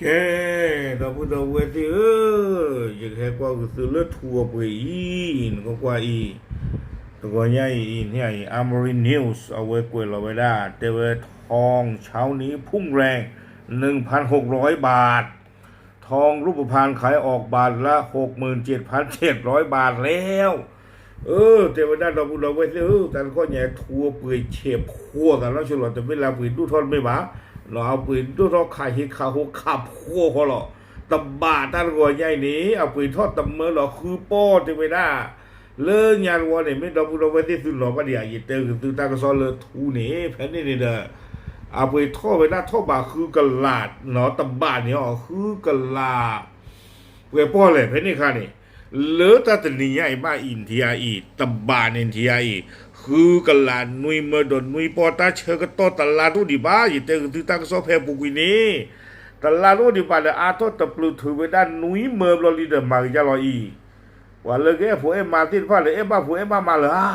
ကဲ, ဒီပုၢ်ဒီဝဲၢ်သ့ၣ်ဧၢ, ယကဟဲကွၢ်က့ၤသုလၢထူအပှ့ၤအံၤ, နကွၢ်ကွၢ်အံၤ, တဂီၤညါအံၤ အံၤန့ၣ်အံၤ Amari News အဝဲကွဲးလီၤဝဲဒၣ် တဲဝဲ ทองเช้านี้พุ่งแรง หนึ่งพันหกร้อยบาท ทองรูปพรรณขายออกบาทละ หกหมื่นเจ็ดพันเจ็ดร้อยบาทแล้ว เออ တဲဝဲဒၣ် ဒီပုၢ်ဒီဝဲၢ်သ့ၣ်ဧၢ, တၢ်တခီညါထူအပှ့ၤဆဲးဖိသးနီၢ်ဆိလီၤ တမ့ၢ်လၢအပှ့ၤဒိၣ်ထီၣ်တမ့ၢ်ဘၣ်, အပှ့ၤဒိၣ်ထီၣ်ခးဟ့ခးဟိခးဖိဃီလီၤ. တဘးတၢ်တဂီၤညါအံၤန့ၣ် အပှ့ၤထီၣ်တမၢဒီးဃုပီၢ်တဲဝဲဒၣ်, လၢညါတဝီန့ၣ် မ့ၢ်ဒီပုၢ်ဒီဝဲၢ်သ့ၣ်သုနီၤဘၣ်ဒံးဧါ, ယတဲက့ၤသုတၢ်ကစီၣ်လၢထူန့ၣ် ဖဲန့ၣ်န့ၣ်ဒီး အပှ့ၤထီၣ်ဝဲဒၣ်ထီၣ်ဘးဃုကလးနီၤ, တဘးန့ၣ်အီၤ ဃုကလး ပှဲၤပီၢ်လဲၣ် ဖဲန့ၣ်အခါန့ၣ်, လၢတၢ်တနံၤညါအံၤမးအံၤ နထံၣ်ဧါအံၤ တဘးန့ၣ် နထံၣ်ဧါအံၤ ဃုကလးနွံမၢဒီးနွံပီၢ် တၢ်ဆၢကတီၢ်တလါတအိၣ်ဒံးဘၣ်, ယတဲက့ၤသုတၢ်ကစီၣ်ဖဲအပူၤကွံာ်န့ၣ်, တလါတအိၣ်ဒံးဘၣ်ဒီး အါထီၣ်တပျုာ်ထုးဝဲဒၣ်နွံမၢဘျီလံဒီး မၤက့ၤယါလီၤအံၤ, ပှၤလၢကအဲၣ်ဖိအဲၣ်မါသ့ၣ်တဖၣ်လၢအဲၣ်ဘၣ်ဖိအဲၣ်ဘၣ်မါလၢဧါ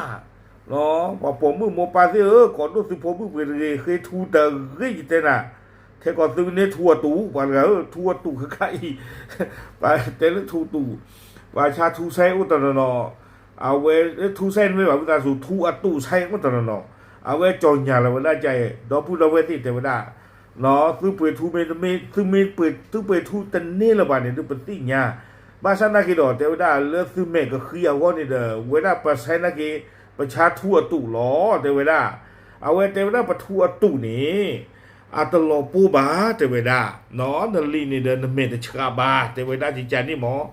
ပှၤပိာ်မုၣ်မိၢ်ပၢ်သ့ၣ်ဧၢ, ကိးဒိၣ်သုဖိမုၣ်ပှ့ၤတဂ့ၤ, ဃ့ထူတဂ့ၤ ယတဲနၤ, ထဲကိးသုကန့ၢ်ထူအတူး ပှၤတဂၤဧၢ, ထူအတူးခဲခါအံၤ, ပှၤတဲလၢထူတူး, ပှၤဆါထူဆဲအိၣ်တနီၤနီၤ, အဝဲထူဆဲတမ့ၢ်ဘၣ် ဝံသးစူၤ ထူအတူးဆဲအိၣ်တနီၤနီၤ, အဝဲကၠီၤညါလီၤဝဲဒၣ်ကဲ, ဒီပုၢ်ဒီဝဲၢ်သ့ၣ်တဲဝဲဒၣ် သုပှ့ၤထူမ့ၢ်တမ့ၢ်, သုမ့ၢ်ပှ့ၤ, သုပှ့ၤထူတန့ၢ်လၢၤဘၣ်န့ၣ် ဒုးပသ့ၣ်ညါ, ဘၣ်ဆၣ်နာ်က့ဒီး တဲဝဲဒၣ်လၢသုမဲာ်ကဃံအဂီၢ်န့ၣ်ဒီး ဝဲဒၣ်ပဆဲနာ်က့, ပဆါထူအတူးလီၤ တဲဝဲဒၣ်, အဝဲတဲဝဲဒၣ်ပထူအတူးန့ၣ်, အတလီၤပှီၢ်ဘၣ် တဲဝဲဒၣ်, နလံၤန့ၣ်ဒီးနမဲာ်တဆှးဘၣ် တဲဝဲဒၣ်ကကန့ၣ်မး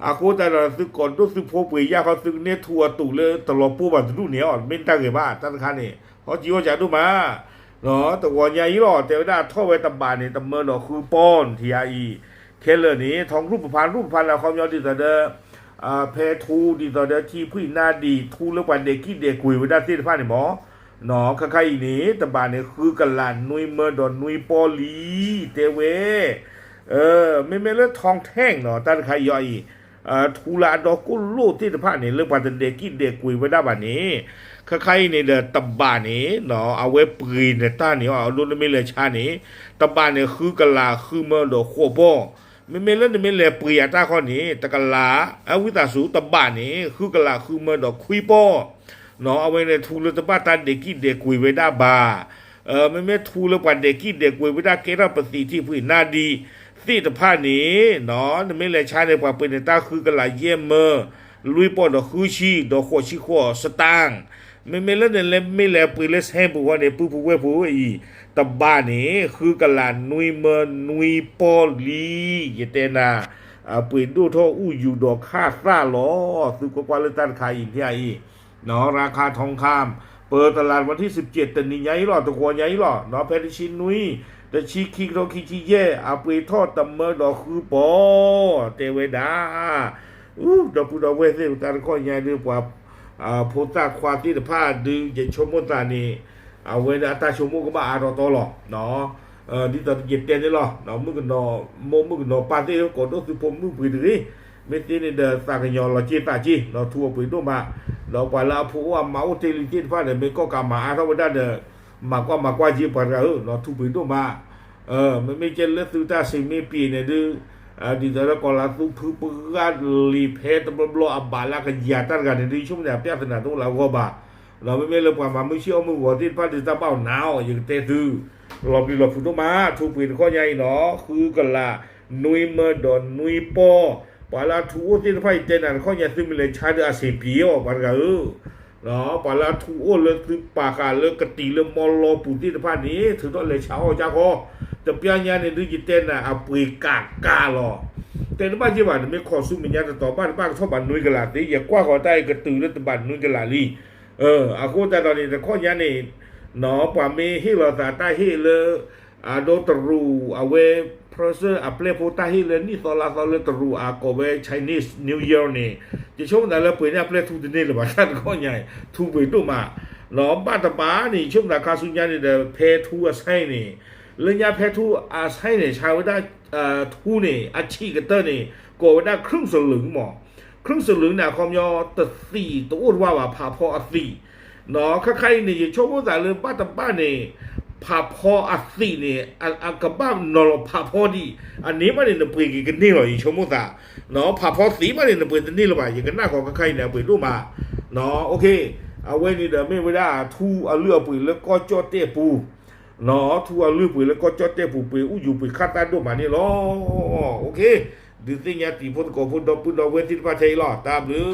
အဃိသတးဒီး သုကိးဒိၣ်သုဖိပှ့ၤယၢ်ခီ သုကန့ၢ်ထူအတူးလၢတလီၤပှီၢ်ဘၣ်တဒူၣ်န့ၣ်အီၤ မ့ၢ်တၢ်ဂ့ၤဘၣ် တၢ်တခါန့ၣ် ဟီကံဟီကဒိၣ်မး, တဂီၤညါအံၤလီၤ တဲဝဲဒၣ်ထီၣ်ဝဲတဘးန့ၣ် တမၢဒီးဃုပီၢ် နထံၣ်ဧါအံၤ, ခဲလၢာ်န့ၣ် ทองรูปพรรณ รูปพรรณ အခီပညီဒ်သိးဒီး ဖဲထူဒ်သိးဒီး ထံဖှံၣ်နါဒံးထူလၢပှၤဒဲးကံၣ်ဒဲးကွ့ၤဝဲဒၣ်သ့ၣ်တဖၣ်န့ၣ်မး, ခဲခါအံၤန့ၣ် တဘးန့ၣ် ဃုကလးနွံမၢဒီးနွံပီၢ်လံ တဲဝဲ မ့မ့ၢ်လၢ ทองแท่ง နီၤ တၢ်တခါအံၤအံၤ, ထူလၢအဒီကိၣ်လိၣ်သ့ၣ်တဖၣ်န့ၣ် လၢပှၤတဒဲးကံၣ်ဒဲးကွ့ၤဝဲဒၣ်ဘၣ်န့ၣ်, ခဲခါအံၤန့ၣ်ဒီးတဘးန့ၣ် အဝဲပှ့ၤနတၢ်န့ၣ်အီၤ အဒိနမ့ၢ်လဲၤဆါန့ၣ်, တဘးန့ၣ် ဃုကလးဃုမၢဒီးဃိးပီၢ်, မ့မ့ၢ်လၢနမ့ၢ်လဲၤပှ့ၤအတၢ်ခီန့ၣ် တကလး, အဝံသးစူၤ တဘးန့ၣ် ဃုကလးဃုမၢဒီးခွံပီၢ် အဝဲန့ၣ်ထူလၢတဘၣ်တၢ်ဒဲးကံၣ်ဒဲးကွ့ၤဝဲဒၣ်ဘၣ်, မ့မ့ၢ်ထူလၢပှၤဒဲးကံၣ်ဒဲးကွ့ၤဝဲဒၣ်ကဲထီၣ်ပသံးထံဖှံၣ်နါဒံးသ့ၣ်တဖၣ်န့ၣ်, နမ့ၢ်လဲၤဆါန့ၣ် ပှၤပှ့ၤန့ၢ်တၢ်ဃုကလးယဲၢ်မၢ, လွံၢ်ပီၢ်ဒီးဃုဆံ ဒီးဃိးဆံဃိးစတၢၣ်, မ့မ့ၢ်လၢနလဲၤမ့ၢ်လဲၤပှ့ၤလၢ ဆဲပူၤဃီန့ၣ် ပုၢ်ဖိဝဲၢ်ဖိအံၤ, တဘးန့ၣ် ဃုကလးနွံမၢနွံပီၢ်လံ, ယတဲနၤ အပှ့ၤဒိၣ်ထီၣ်အူယူၤဒီးခၣ်သၣ်လီၤ, သုကွၢ်ကွၢ်လၢတၢ်တခါအံၤန့ၣ်အံၤ, ราคาทองคำ เปิดตลาดวันที่สิบเจ็ด တနံၤညါအံၤလီၤ တဂီၤညါအံၤလီၤ, ဖဲတဆံနွံ, တဆံခံကထိခံဆံယဲၢ် အပှ့ၤထီၣ်တမၢဒီးဃုပီၢ်, တဲဝဲဒၣ် ဒီပုၢ်ဒီဝဲၢ်သ့ၣ် တၢ်တခီညါဒုး ပှၤဖိသၣ်ခွါသ့ၣ်တဖၣ်ဒုး ယဆိကမိၣ်သးန့ၣ်, အဝဲဒၣ်အတၢ်ဆိကမိၣ်ကဘၣ်အါတီတီလီၤ. ဒ်သိးယတဲန့ၣ်လီၤ, မုၣ်ကနီၤ, မိၢ်မုၣ်ကနီၤပၢ်သ့ၣ် ကိးဒိၣ်သုဖိမုၣ်ပှ့ၤတဂ့ၤ, မ့ၢ်သ့န့ၣ်ဒီး သးကညီၤလီၤက့သးက့, ထူအပှ့ၤဒိၣ်မး, ဒီးပှၤလၢအဖိအိၣ်အမါအိၣ်တ့ၢ်လံသ့ၣ်တဖၣ်ဒီး မ့ၢ်ကီၢ်ကးမၤအါထီၣ်ဝဲဒၣ်ဒီး, မၤကွၢ်မၤကွၢ်က့ ပှၤတဂၤဧၢ, ထူပှ့ၤဒိၣ်မး မ့မ့ၢ်ကဲလၢသုတၢ်စံးမ့ၢ်ပှဲၤန့ၣ်ဒုး, ဒ်သိးလၢကီၤလၤသူဖုပှၢ်လံာ်ဖဲတဘျီဘျီအဘၣ်လၢကယၤတၢ်တဂၤန့ၣ်ဒုး ယဆိကမိၣ်န့ၣ် အပြဿနာတအိၣ်လၢအဂီၢ်ဘၣ်, ဒီးမ့မ့ၢ်လၢပှၤမၤမုၢ်ဆ့ၣ်အီၣ်မုၢ်ဂီၤသ့ၣ်တဖၣ်ဒုး တၢ်ဘၣ်အီၤနၤအီၤ ယကတဲသု, လီၤပျံၤလီၤဖုးဒိၣ်မး ထူပှ့ၤတခီညါအံၤနီၤ ဃုကလးနွံမၢဒီးနွံပီၢ်, ပှၤလၢအထူအိၣ်သ့ၣ်တဖၣ်အံၤ တဲနၤတခီညါ သုမ့ၢ်လဲၤဆါဒုးအဆင်ပြေအီၤ ပှၤတဂၤဧၢ ပှၤလၢအထူအိၣ်လၢသုပာ်ဃာ်လၢကတံၤလၢမီလီပူၤသ့ၣ်တဖၣ်န့ၣ် ထုးထီၣ်လဲၤဆါအီၣ်ကၢ်ဃီ, တပျၢ်ညါန့ၣ်ဒုး ယတဲနၤအပှ့ၤကးကးလီၤ. တဲတဘၣ်က့ဘၣ် နမ့ၢ်ခိးဆူမဲာ်ညါတတီၤဘၣ်တဘၣ်ကထီၣ်ဘးနွံကလးသ့, ယကွၢ်ဃီၤတၢ်အံၤကတုၤလၢတဘးနွံကလးလံ. အဃိသတးဒီးန့ၣ် တခီညါန့ၣ် ပှၤမ့ၢ်ဟ့ၣ်လီၤသးတၢ်ဟ့ၣ်လၢ အဒိတရူးအဝဲ Prussia အပျဲၢ်ဖိတၢ်ဟ့ၣ်လၢနံၣ်သီလါသီလၢတရူးအကိးဝဲ Chinese New Year န့ၣ်, ယဆိကမိၣ်သးလၢပှ့ၤန့ၢ်အပျဲၢ်ထူတန့ၢ်လၢၤဘၣ် တၢ်တခီညါအံၤ ထူပှ့ၤဒိၣ်မး, ဘၣ်တဘၣ်န့ၣ် ယဆိကမိၣ်သးခါဆူညါန့ၣ်ဒီး ဖဲထူအဆဲန့ၣ်, လၢညါဖဲထူအဆဲန့ၣ် ဆါဝဲဒၣ် ထူန့ၣ် အဆံးကတၢၢ်န့ၣ် ကိးဝဲဒၣ် ครึ่งสลึง မး, ครึ่งสลึง န့ၣ် အခီပညီ တသံးတအိၣ်တဝၢ်ဘၣ် ဖးဖီအသံး ခဲခါအံၤန့ၣ် ယဆိကမိၣ်သးလၢဘၣ်တဘၣ်န့ၣ်, ဖးဖီအသံးန့ၣ် အကဘၣ်နီၤလီၤဖးဖီဒံး, အန့ၣ်မးန့ၣ် နပှ့ၤက့ၤကန့ၢ်လီၤ ယဆိကမိၣ်သး, ဖးဖီသံးမးန့ၣ် နပှ့ၤတန့ၢ်လၢၤဘၣ်, ယကနၣ်ဃီခဲခါအံၤန့ၣ် အပှ့ၤဒိၣ်မး, အဝဲန့ၣ်ဒီးမ့ၢ်ဝဲဒၣ်ထူအလုၢ်အပှ့ၤလၢကီၢ်ကၠီၣ်တဲၣ်ပူၤ, ထူအလုၢ်ပှ့ၤလၢကီၢ်ကၠီၣ်တဲၣ်ပူၤ ပှ့ၤအူယူၤပှ့ၤခၣ်သၣ်ဒိၣ်မးန့ၣ်လီၤ. ဒုးသ့ၣ်ညါတံၤဖိသကိးဖိဒီပုၢ်ဒီဝဲၢ်သ့ၣ်တဖၣ်ထဲအံၤလီၤ. တၢ်ဘျုး